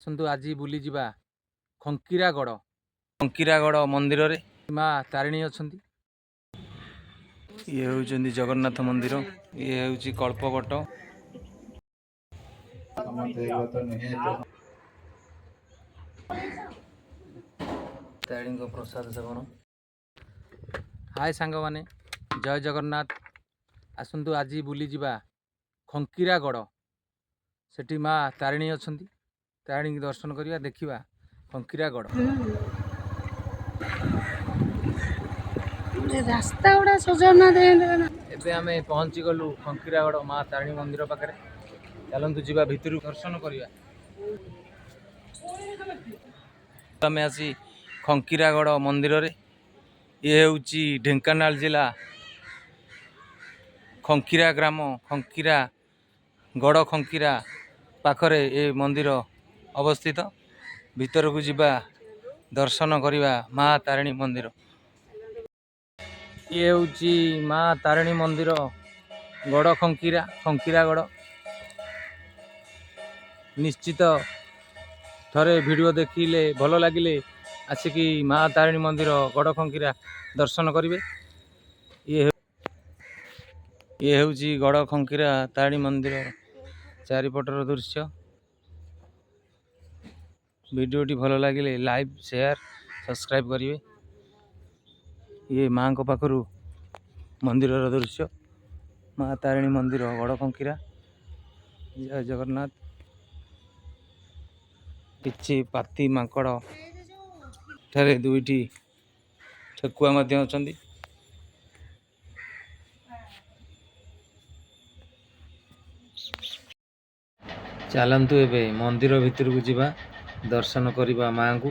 ଆସନ୍ତୁ, ଆଜି ବୁଲିଯିବା ଖଙ୍କିରାଗଡ଼। ଖଙ୍କିରାଗଡ଼ ମନ୍ଦିରରେ ମା ତାରିଣୀ ଅଛନ୍ତି। ଇଏ ହେଉଛନ୍ତି ଜଗନ୍ନାଥ ମନ୍ଦିର। ଇଏ ହେଉଛି କଳ୍ପବଟ। ତାରିଣୀଙ୍କ ପ୍ରସାଦ ସେବନ। ହାଏ ସାଙ୍ଗମାନେ, ଜୟ ଜଗନ୍ନାଥ। ଆସନ୍ତୁ, ଆଜି ବୁଲିଯିବା ଖଙ୍କିରାଗଡ଼। ସେଠି ମା ତାରିଣୀ ଅଛନ୍ତି। ତାରିଣୀକି ଦର୍ଶନ କରିବା, ଦେଖିବା ଖଙ୍କିରାଗଡ଼। ରାସ୍ତା ଗୁଡ଼ା ସଜାଉନାହାନ୍ତି। ଏବେ ଆମେ ପହଞ୍ଚିଗଲୁ ଖଙ୍କିରାଗଡ଼ ମା ତାରିଣୀ ମନ୍ଦିର ପାଖରେ। ଚାଲନ୍ତୁ, ଯିବା ଭିତରୁ, ଦର୍ଶନ କରିବା। ଆମେ ଆସି ଖଙ୍କିରାଗଡ଼ ମନ୍ଦିରରେ। ଇଏ ହେଉଛି ଢେଙ୍କାନାଳ ଜିଲ୍ଲା ଖଙ୍କିରା ଗ୍ରାମ, ଖଙ୍କିରା ଗଡ଼, ଖଙ୍କିରା ପାଖରେ ଏ ମନ୍ଦିର ଅବସ୍ଥିତ। ଭିତରକୁ ଯିବା, ଦର୍ଶନ କରିବା ମା ତାରିଣୀ ମନ୍ଦିର। ଇଏ ହେଉଛି ମା ତାରିଣୀ ମନ୍ଦିର, ଗଡ଼ ଖଙ୍କିରା, ଖଙ୍କିରାଗଡ଼। ନିଶ୍ଚିତ ଥରେ ଭିଡ଼ିଓ ଦେଖିଲେ, ଭଲ ଲାଗିଲେ ଆସିକି ମା ତାରିଣୀ ମନ୍ଦିର ଗଡ଼ ଖଙ୍କିରା ଦର୍ଶନ କରିବେ। ଇଏ ହେଉଛି ଗଡ଼ ଖଙ୍କିରା ତାରିଣୀ ମନ୍ଦିର ଚାରିପଟର ଦୃଶ୍ୟ। ଭିଡ଼ିଓଟି ଭଲ ଲାଗିଲେ ଲାଇକ୍, ସେୟାର, ସବସ୍କ୍ରାଇବ୍ କରିବେ। ଇଏ ମାଆଙ୍କ ପାଖରୁ ମନ୍ଦିରର ଦୃଶ୍ୟ। ମା ତାରିଣୀ ମନ୍ଦିର, ଗଡ଼ ଖଙ୍କିରା। ଜୟ ଜଗନ୍ନାଥ। କିଛି ପାତି ମାଙ୍କଡ଼ ଠାରେ ଦୁଇଟି ଠେକୁଆ ମଧ୍ୟ ଅଛନ୍ତି। ଚାଲନ୍ତୁ, ଏବେ ମନ୍ଦିର ଭିତରକୁ ଯିବା, ଦର୍ଶନ କରିବା ମାଆଙ୍କୁ।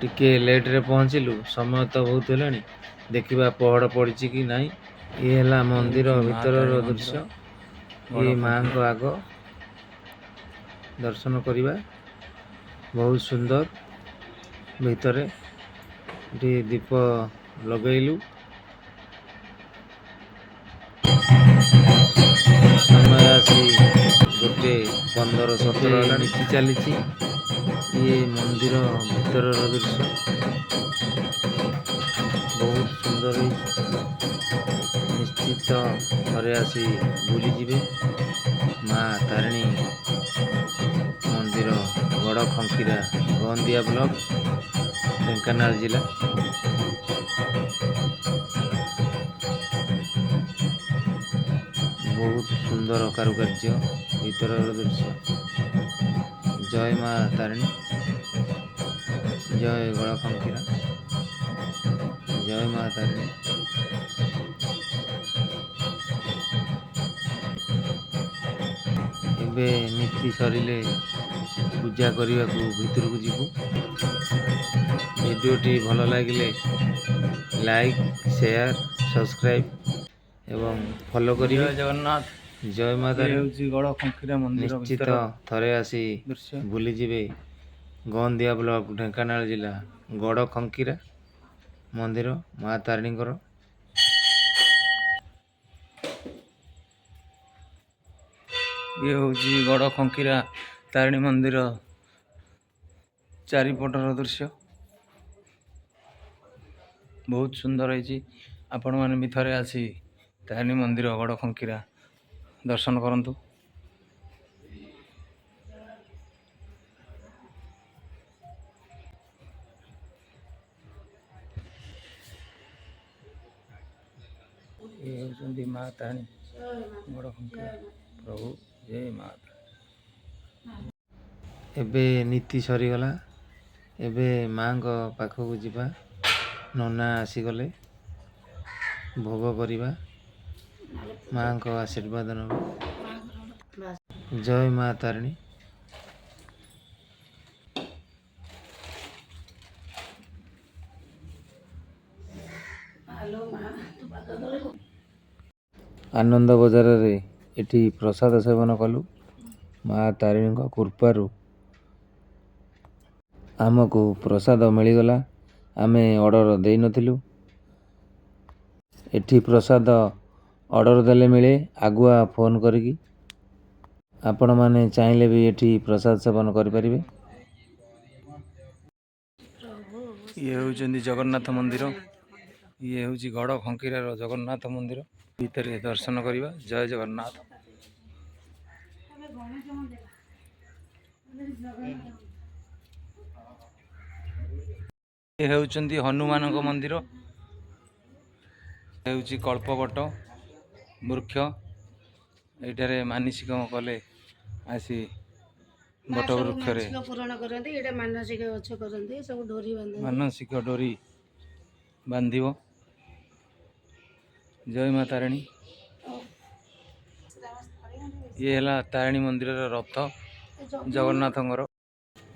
ଟିକେ ଲେଟ୍ରେ ପହଞ୍ଚିଲୁ, ସମୟ ତ ବହୁତ ହେଲାଣି। ଦେଖିବା ପହଡ଼ ପଡ଼ିଛି କି ନାହିଁ। ଇଏ ହେଲା ମନ୍ଦିର ହେଉଛି ମା ଭିତରର ତାରିଣୀ ମନ୍ଦିର, ଦୃଶ୍ୟ। ଗଡ଼ ଇଏ ଖଙ୍କିରା। ମାଆଙ୍କ ଆଗ ଦର୍ଶନ କରିବା। ବହୁତ ସୁନ୍ଦର। ଭିତରେ ଏଠି ଦୀପ ଲଗେଇଲୁ। ସମୟ ଆସି 1:15-17 ଏବେ ହେଲାଣି। ନୀତି ଚାଲିଛି। ଇଏ ମନ୍ଦିର ଭିତରର ଦୃଶ୍ୟ। ବହୁତ ସୁନ୍ଦର ହେଇଛି। ନିଶ୍ଚିତ ଥରେ ଆସି ବୁଲିଯିବେ ମା ତାରିଣୀ ମନ୍ଦିର, ଗଡ଼ ଖଙ୍କିରା, ଗନ୍ଦିଆ ବ୍ଲକ, ଢେଙ୍କାନାଳ ଜିଲ୍ଲା। ବହୁତ ସୁନ୍ଦର କାରୁକାର୍ଯ୍ୟ ଭିତରର ଦୃଶ୍ୟ। ଜୟ ମା ତାରିଣୀ, ଜୟ ଗଡ଼ ଖଙ୍କିରା, ଜୟ ମା ତାରିଣୀ। ଏବେ ନୀତି ସରିଲେ ପୂଜା କରିବାକୁ ଭିତରକୁ ଯିବୁ। ଭିଡ଼ିଓଟି ଭଲ ଲାଗିଲେ ଲାଇକ୍, ସେୟାର, ସବସ୍କ୍ରାଇବ୍ ଏବଂ ଫଲୋ କରିବେ। ଜୟ ଜଗନ୍ନାଥ। ଜୟ ମା ଇଏ ତାରିଣୀ। ହେଉଛି ଗଡ଼ ଖଙ୍କିରା ମନ୍ଦିର ନିଶ୍ଚିତ ଭିତର ଥରେ ଆସି ଦୃଶ୍ୟ। ବୁଲିଯିବେ ଗନ୍ଦିଆ ବ୍ଲକ, ଢେଙ୍କାନାଳ ଜିଲ୍ଲା, ଗଡ଼ ଖଙ୍କିରା ମନ୍ଦିର ମା ତାରିଣୀଙ୍କର। ଇଏ ହେଉଛି ଗଡ଼ ଖଙ୍କିରା ତାରିଣୀ ମନ୍ଦିର ଚାରିପଟର ଦୃଶ୍ୟ। ବହୁତ ସୁନ୍ଦର ହେଇଛି। ଆପଣମାନେ ବି ଥରେ ଆସି ତାରିଣୀ ମନ୍ଦିର ଗଡ଼ ଖଙ୍କିରା ଦର୍ଶନ କରନ୍ତୁ। ଇଏ ହେଉଛନ୍ତି ମା ତାରିଣୀ, ଗଡ଼ ଖଙ୍କିରା ପ୍ରଭୁ। ଜୟ ମା ତାରିଣୀ। ଏବେ ନୀତି ସରିଗଲା। ଏବେ ମାଙ୍କ ପାଖକୁ ଯିବା। ନନା ଆସିଗଲେ, ଭୋଗ କରିବା, ମାଙ୍କ ଆଶୀର୍ବାଦ ନେବା। ଜୟ ମା ତାରିଣୀ। ହ୍ୟାଲୋ ମା, ତୁ ପାଦ ତଳେ। ଆନନ୍ଦ ବଜାରରେ ଏଠି ପ୍ରସାଦ ସେବନ କଲୁ। ମା ତାରିଣୀଙ୍କ କୃପାରୁ ଆମକୁ ପ୍ରସାଦ ମିଳିଗଲା। ଆମେ ଅର୍ଡ଼ର ଦେଇନଥିଲୁ। ଏଠି ପ୍ରସାଦ ଅର୍ଡ଼ର ଦେଲେ ମିଳେ, ଆଗୁଆ ଫୋନ୍ କରିକି। ଆପଣମାନେ ଚାହିଁଲେ ବି ଏଠି ପ୍ରସାଦ ସେବନ କରିପାରିବେ। ଇଏ ହେଉଛନ୍ତି ଜଗନ୍ନାଥ ମନ୍ଦିର। ଇଏ ହେଉଛି ଗଡ଼ ଖଙ୍କିରାର ଜଗନ୍ନାଥ ମନ୍ଦିର। ଭିତରେ ଦର୍ଶନ କରିବା। ଜୟ ଜଗନ୍ନାଥ। ଇଏ ହେଉଛନ୍ତି ହନୁମାନଙ୍କ ମନ୍ଦିର। ହେଉଛି କଳ୍ପବଟ ବୃକ୍ଷ। ଏଇଠାରେ ମାନସିକ କଲେ ଆସି ବଟ ସବୁ ବୃକ୍ଷରେ ମାନସିକ ପୂରଣ କରନ୍ତି। ଏଇଟା ମାନସିକ ଗଛ କରନ୍ତି, ସବୁ ଡୋରି ବାନ୍ଧନ୍ତି। ମାନସିକ ଡୋରି ବାନ୍ଧିବ। ଜୟ ମା ତାରିଣୀ। ଇଏ ହେଲା ତାରିଣୀ ମନ୍ଦିରର ରଥ ଜଗନ୍ନାଥଙ୍କର।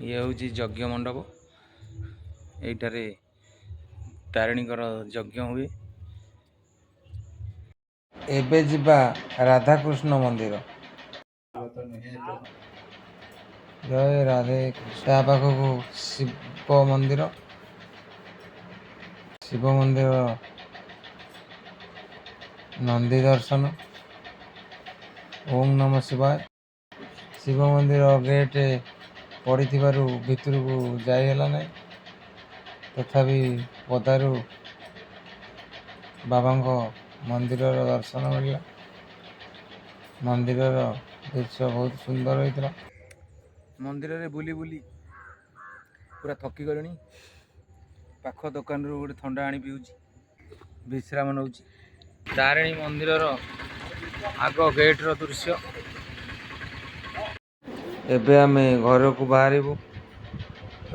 ଇଏ ହେଉଛି ଯଜ୍ଞ ମଣ୍ଡପ। ଏଇଠାରେ ତାରିଣୀଙ୍କର ଯଜ୍ଞ ହୁଏ। ଏବେ ଯିବା ରାଧାକୃଷ୍ଣ ମନ୍ଦିର। ଜୟ ରାଧେ। ତା ପାଖକୁ ଶିବ ମନ୍ଦିର। ଶିବ ମନ୍ଦିର, ନନ୍ଦୀ ଦର୍ଶନ। ଓಂ ନମ ଶିବାୟ। ଶିବ ମନ୍ଦିର ଗେଟ୍ ପଡ଼ିଥିବାରୁ ଭିତରକୁ ଯାଇ ହେଲା ନାହିଁ। ତଥାପି ପଦାରୁ ବାବାଙ୍କ ମନ୍ଦିରର ଦର୍ଶନ ମିଳିଲା। ମନ୍ଦିରର ଦୃଶ୍ୟ ବହୁତ ସୁନ୍ଦର ହୋଇଥିଲା। ମନ୍ଦିରରେ ବୁଲି ବୁଲି ପୁରା ଥକି ଗଲିଣି। ପାଖ ଦୋକାନରୁ ଗୋଟେ ଥଣ୍ଡା ଆଣି ପିଉଛି, ବିଶ୍ରାମ ନେଉଛି। ତାରିଣୀ ମନ୍ଦିରର ଆଗ ଗେଟ୍ର ଦୃଶ୍ୟ। ଏବେ ଆମେ ଘରକୁ ବାହାରିବୁ।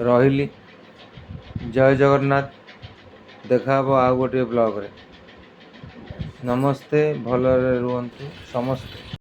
ରହିଲି, ଜୟ ଜଗନ୍ନାଥ। ଦେଖା ହେବ ଆଉ ଗୋଟିଏ ବ୍ଲଗ୍ରେ। ନମସ୍ତେ, ଭଲରେ ରୁହନ୍ତୁ ସମସ୍ତେ।